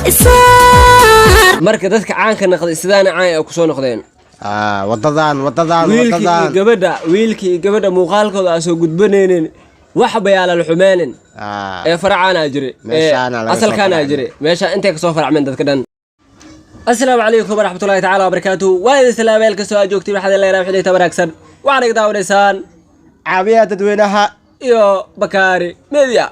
Isaar. Marka dadka caanka noqday sidaana caan ay kusoo noqdeen. Wadadan, wadadan. Wiilkii iyo wadadan. gabadha, wiilkii iyo gabadha muuqaalkooda aan soo gudbanaynin, wax bayaala la xumeenin. Ee faracaanaa jire, ee Meeshaana laga soo asalkaanaa faracmay. jire meesha intay kasoo faracmeen dadka dhan. Asalaamu calaykum waraxmatullahi tacaala wabarakaatuhu. Waa idin salaamay meel kastoo aad joogtiin. Waxaad leedahay xidhiidha wanaagsan. Waxaad iga daawanaysaan caawiyaha dadweynaha iyo Bakaari Media.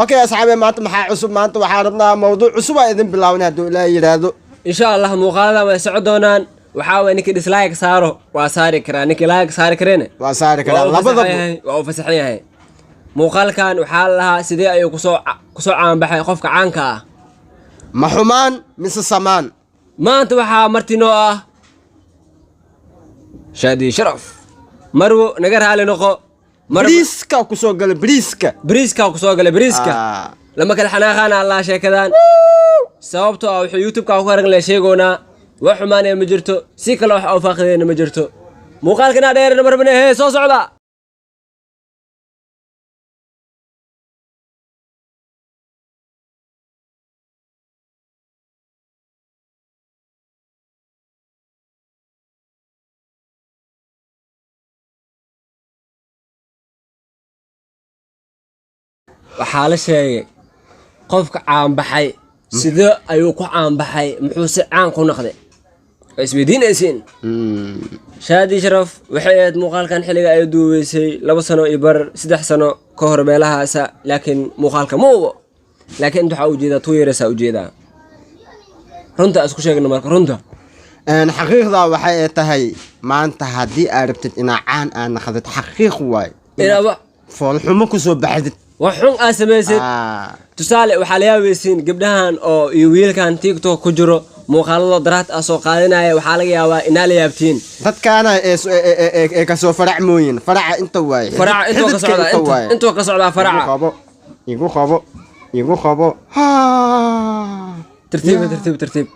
Okay asxaabe, maanta maxaa cusub? Maanta waxaan rabnaa mawduuc cusub aa idin bilaabnay, hadduu Ilaahay yidhaahdo. Insha Allah muuqaaladan way socon doonaan. Waxaa waye, ninkii dislike saaro waa saari karaa, ninkii like saari kareene waa saari karaa. Waa uu labadaba. fasaxan yahay, waa uu fasaxan yahay. Muuqaalkan waxaa la lahaa, sidee ayuu kusoo caanbaxay qofka caanka ah? Ma xumaan mise samaan? Maanta waxaa marti noo ah Shaadi Sharaf. Marwo, naga raali noqo. Bariiska kusoo gala, bariiska. Bariiska kusoo galay, bariiska. Lama kala xanaaqaana Allah sheekadan, sababtoo ah wuxuu YouTube-ka ku aragnay sheegoonaa. Wax xumaanaya ma jirto, si kale wax oo faaqideyna ma jirto. Muuqaalkana dheerna marbane hee soo socda. Waxaa la sheegay qofka caanbaxay, sidee ayuu ku caanbaxay? Muxuu si caan ku noqday? Waa isweydiinaysiin. Shaadi Sharaf waxay ahayd muuqaalkan xilliga ay duubeysay 2 sano iyo bar, 3 sano ka hor meelahaasa, laakiin muuqaalka ma ubo. Laakiin inta waxaa ujeedaa 2 years aa ujeedaa. Runta isku sheegna marka, runta. Xaqiiqda waxay ay tahay, maanta haddii aad rabtid inaa caan aa naqdid, xaqiiq waay inaad foolxumo kusoo baxdid, wax xun aa samaysid. Tusaale, waxaa la yaabaysiin gabdhahan oo iyo wiilkan TikTok ku jiro, muuqaaladoo daraad ah soo qaadanaya. Waxaa laga yaabaa inaa la yaabtiin. Dadkaana ee kasoo faracmooyin, faraca inta waaye. Faraca intuu ka xididka socdaa inta waaye. Intuu ka socdaa Igu faraca. qabo, igu qabo, igu qabo. Ha. Tartiib, tartiib, tartiib.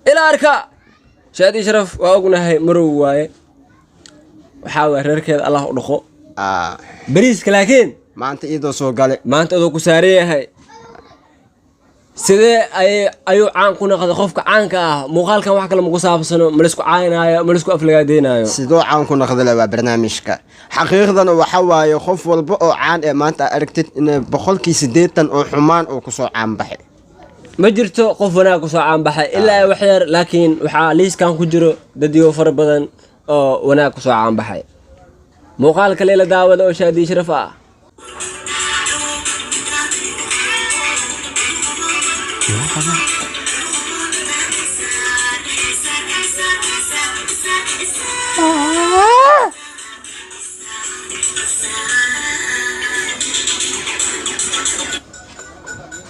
Ilaa arka Shaadi Sharaf waa ognahay, marow waaye. Waxaa waay, reerkeeda Allah u dhaqo. Bariiska laakiin maanta iyadoo soo gale. Maanta adoo ku saaran yahay, sidee ayuu caan ku noqday qofka caanka ah? Muuqaalkan wax kale maku saabsano, ma laisku caynaayo, ma laisku aflagaadeynaayo. Sidoo caan ku noqdale waa barnaamijka. Xaqiiqdana waxa waaye, qof walba oo caan ee maanta aad aragtid inay 80% oo xumaan oo kusoo caan baxay. Ma jirto qof wanaag kusoo caanbaxay ilaa wax yar, laakiin waxaa liiskan ku jiro dadyo fara badan oo wanaag kusoo caanbaxay. Muuqaal kale la daawada oo Shaadi Sharaf ah.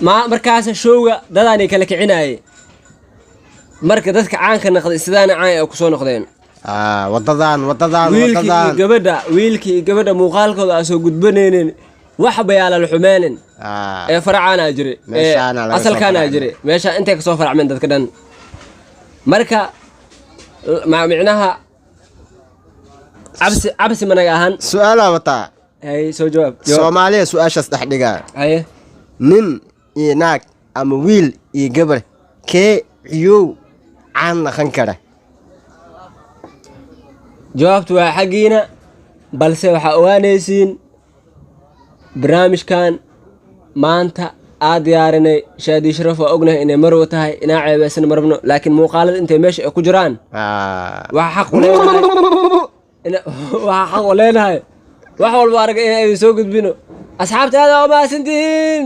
Ma markaas showga dadaanay kala kicinayay. Marka dadka caanka noqday sidaana caan ay kusoo noqdeen. Wadadan, wadadan. Wiilkii iyo wadadan. gabadha, wiilkii iyo gabadha muuqaalkooda aan soo gudbanaynin, wax bayaala la xumeenin. Ee faracaanaa jire, ee Meeshaana laga soo asalkaanaa faracmay. jire meesha intay kasoo faracmeen dadka dhan. Marka micnaha cabsi cabsi managa ahan. Su-aalaa wataa. Hay, soo jawaab, jawaab. Soomaaliya su-aashaas dhex dhigaa. Haye. Nin iyo naag ama wiil iyo gabar, kee ciyow caan naqan kara? Jawaabtu waa xaggiina, balse waxaa ogaanaysiin barnaamijkan maanta aad diyaarinay. Shaadi Sharaf waa ognahay inay marwo tahay, inaa ceebeysan marabno, laakiin muuqaalada intay meesha ay ku jiraan, waxaa xaq u leenahay wax walba arag in idin soo gudbino. Asxaabta, aad waa mahadsantihiin.